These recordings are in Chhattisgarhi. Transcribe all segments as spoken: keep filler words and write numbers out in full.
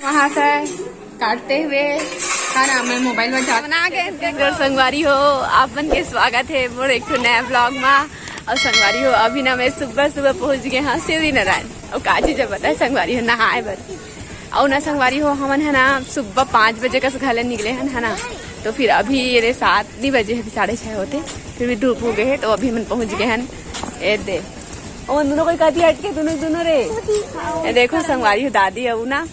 वहाँ से काटते हुए, है ना, मैं मोबाइल में जा बना के। छत्तीसगढ़ संगवारी हो, आप मन के स्वागत है मोर एक ठो नया ब्लॉग मा। और संगवारी हो, अभी ना मैं सुबह सुबह पहुँच गए हाँ शिवरीनारायण। और का चीज है पता है संगवारी हो, नहाए बर। और ना संगवारी हो, हमन है ना सुबह पाँच बजे कस घर ले निकले हन, है ना, तो फिर अभी ये रे सात नहीं बजे है, अभी साढ़े छः होते, फिर भी धूप हो गए है, तो अभी हमन पहुँच गए हन। ए दे, ओ दोनों कोई कती अटके, दोनों दोनों रे। ये देखो संगवारी हो, दादी अउ ना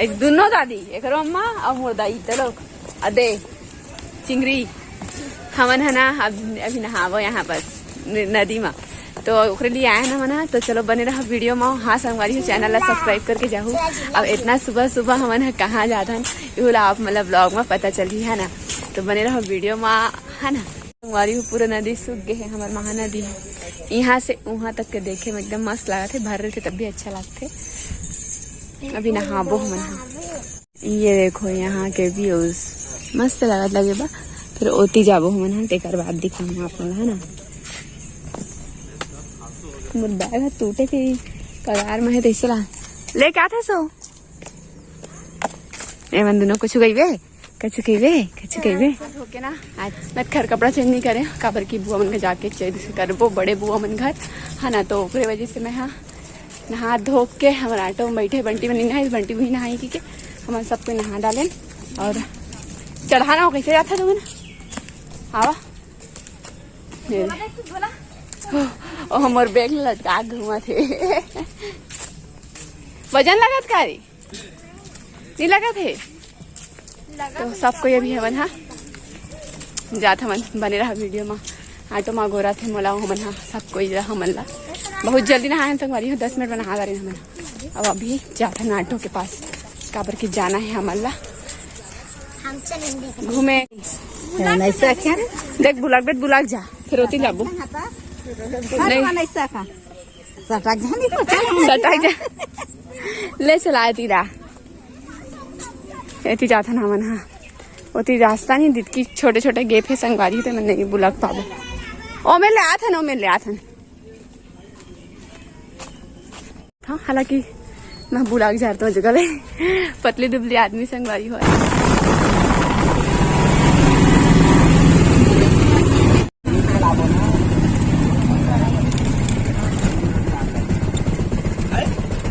एक दोनों दादी, एकरो अम्मा अउ मोर दाई, चलो। अदे चिंगरी, हमन है ना अब अभी नहाबो यहाँ बस न-, नदी मा। तो ओकरे लिए आए ना हमन ह, तो चलो बने रहो वीडियो मा। हाँ संगवारी हो, चैनल ला सब्सक्राइब करके जाहू। अब इतना सुबह सुबह हमन ह कहाँ जात हन, इहू ला आप मतलब ब्लॉग मा पता चलही, है ना। तो बने रहो वीडियो मा, है ना। संगवारी हो, पूरा नदी सूख गए है, हमार महानदी है। यहाँ से वहाँ तक के देखे में एकदम मस्त लागत है, भर रहे थे तब भी अच्छा लागत है। अभी नहाबो हमन ह। ये देखो यहाँ के व्यूज मस्त लागत लगे बा। फिर ओती जाबो हमन ह, तेकर बाद दिखाऊँ आप मन ल, है ना। मोर बैग ह टूटे के कगार में है, तैसे ला लेके आथे सो। एमन दोनों कुछ गईबे, कुछ कहिबे, कुछ कहिबे। होके ना आज मैं घर कपड़ा चेंज नहीं करे, काबर की बुआ मन के जाके चेंज करबो, बड़े बुआ मन घर, है ना। तो ओकरे वजह से मैं, हाँ, नहा धो के हमर ऑटो में बैठे, बंटी मन नहीं नहाई, बंटी वही नहाई की के हमन सब कोई नहा डालेन। और चढ़ाना हो कैसे जाता तुमन? आवा। ओ, ओ, हमर बैग लटका के घूमत हे। वजन लगत का रे? नहीं लगत हे। तो सब कोई अभी हमन हा जात हमन, बने रहा वीडियो मा। ऑटो मा गोरा थे मोला, हमन हा सब कोई रहा हमन ला। बहुत जल्दी नहाए हन संगवारी हो, दस मिनट में नहा डारे हमन। अब अभी जात हन ऑटो के पास, काबर की जाना है हमन ला हम चलेंगे घूमे। ऐसा क्या रे? देख बुलाक बेट, बुलाक जा, फिर होती जाबो। अरे नहीं। ऐसा का? सटक जा नहीं तो चल। सटक जा। ले चला तीरा। एती जाथन हमन हा। ओती रास्ता नहीं दित की छोटे छोटे गेप है संगवारी, ते मन नहीं बुलाक पाबो। ओ मेर ले आथन, ओ मेर ले आथन। हाँ, हालांकि मैं बुलाक जा रहा हूँ जगह ले। पतली दुबली आदमी संगवारी हो।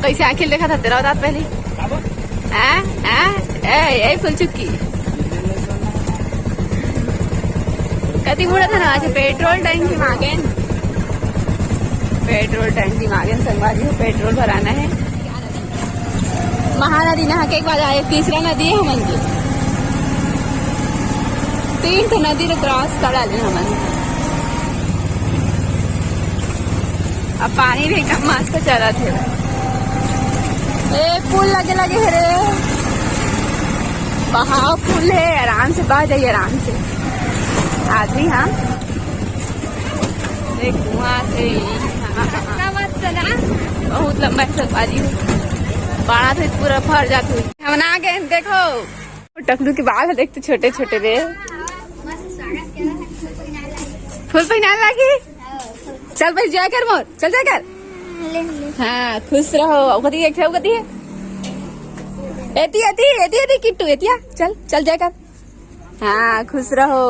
कैसे आंखें देखा था तेरा बता पहले? हैं? हैं? ए, ए, फुलचुक्की। कति मुड़ा था ना आज, पेट्रोल टंकी मांगे। पेट्रोल टंकी मांगे, संगवारी हो, पेट्रोल भराना है। महानदी नहा के एक बार आए, तीसरा नदी है हमन के। तीन ठो नदी ला क्रॉस करा ले हमन। अब पानी भी एकदम मस्त चलत हे। ए, पुल लगे लगे हे रे, बहाव पुल है, आराम से बह जाइए, आराम से। आदमी हाँ, देख वहाँ से ही। बहुत लंबा है सफारी, बाड़ा से पूरा भर जात हुई। हम ना गए, देखो टकलू के बाल है, देख तो छोटे छोटे रे। फूल पहिना लागी। चल भाई, जय कर मोर, चल जय कर। हाँ, खुश रहो। कती एक ठे कती है? एती, एती, एती, एती किट्टू, एतिया। चल, चल जय कर। हाँ, खुश रहो।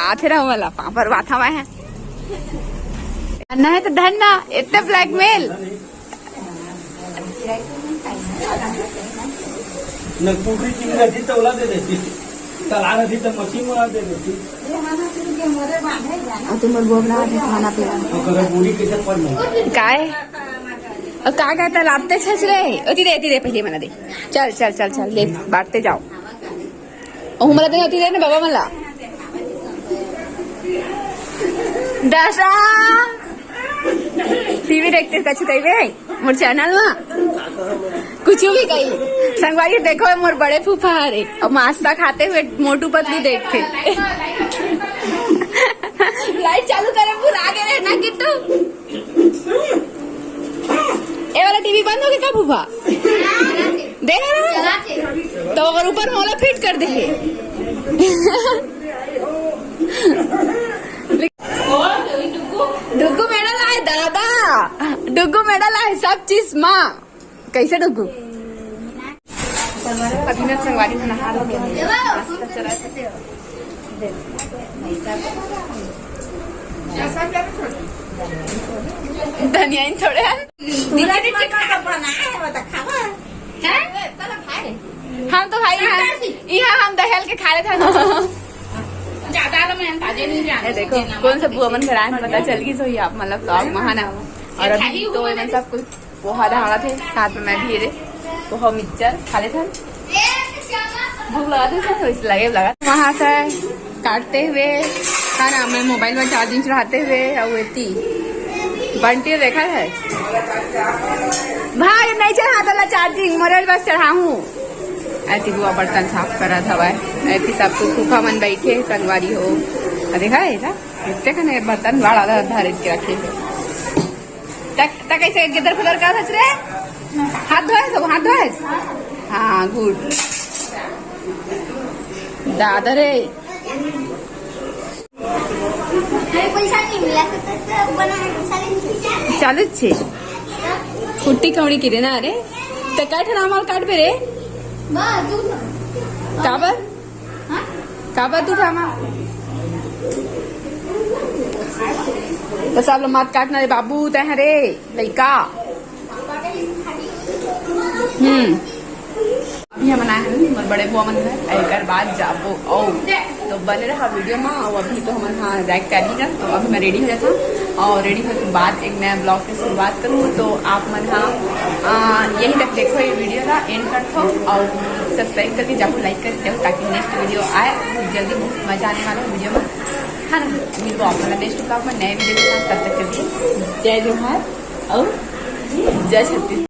आथे रहो वाला पापड़ बाथा में है। धन्ना है तो धन्ना, इतने ब्लैकमेल। न कुकरी चिंगरा जी तो ओला दे देती, तला रही तो मछली मोला दे देती। और तुम लोग बोलना है खाना पीना। ओकर बूढ़ी कैसे पड़ गई? काय? और का कहता लापते छछ रे? ओती दे, ओती दे, पहले मना दे। चल, चल, चल, चल, ले, बांटते जाओ। ओ, हमला दे, ओती दे ना बाबा मला। दशा। टीवी देखते कछु कहिबे मोर चैनल मा। कुछ भी कही। संगवारी देखो, मोर बड़े फूफा हरे। और नाश्ता खाते हुए मोटू पतलू देखते। लाइट चालू करे, भुला गए रे ना किट्टू। ए वाला टीवी बंद हो गया का फूफा? दे रहा? तो अगर ऊपर में वाला फिट कर दे। डुग्गू मेडल आए दादा, डुग्गू मेडल आए सब चीज माँ। कैसे डुग्गू? अभी मैं संगवारी को नहा लो, नाश्ता चला है। धनिया इन थोड़े हैं। हम तो भाई यहाँ, यहाँ हम दहेल के खा लेते हैं। ज्यादा वाला मैं अंदाजे नहीं जानते। ये देखो, कौन सा बुआ मन घर आए, पता चल गई। सो ये आप मतलब vlog महाना। और अभी तो ये सब कुछ पोहा धाड़ा थे, साथ में मैं भी, ये दे पोहा मिक्सचर खा लेते हैं। भूख लगा थे, सब वैसे लगे लगा। वहाँ से काटते हुए, है ना, मैं मोबाइल में चार्जिंग चढ़ाते हुए, और वो इतनी बंटी देखा है भाई, नहीं चढ़ा दला चार्जिंग, मोबाइल बस चढ़ाऊँ। ऐसी बुआ बर्तन साफ करत हवय, ऐसी सब कुछ फूफा मन बैठे, संगवारी हो। आ, देखा है, देखा? इतने कने बर्तन बड़ा धारित के रखे। तक, तक ऐसे गिदर फुदर का सच रे? हाथ धोए सब, हाथ धोए? हाँ, गुड। दादा रे। अरे, पैसा नहीं मिला, तो, तो, तो बना है, पैसा नहीं मिला। चालू छे। कुट्टी कौड़ी की रे ना रे। ते काट ना माल काट पे रे। बस, तू तो। काबर? हाँ? काबर तू ठामा? तो सब लोग मत काटना रे बाबू, तै हरे लइका। हम्म। अभी हमन आए हन मोर बड़े बुआ मन घर, एकर बाद जाबो। ओ, तो बने रहा वीडियो में। और अभी तो हमन हाँ रैक तैयारी कर, तो अभी मैं रेडी हो जाता हूँ और रेडी होने के बाद एक नया ब्लॉग की शुरुआत करूँ। तो आप मन हाँ, आ, यहीं तक देखो ये वीडियो ला एंड कर दो और सब्सक्राइब करके जाओ, लाइक करके जाओ, ताकि नेक्स्ट वीडियो आए जल्दी। बहुत मजा आने वाला है वीडियो में, है ना? मिलबो आप मन नेक्स्ट ब्लॉग में नए वीडियो के साथ। तब तक के लिए जय जोहार और जय छत्तीसगढ़।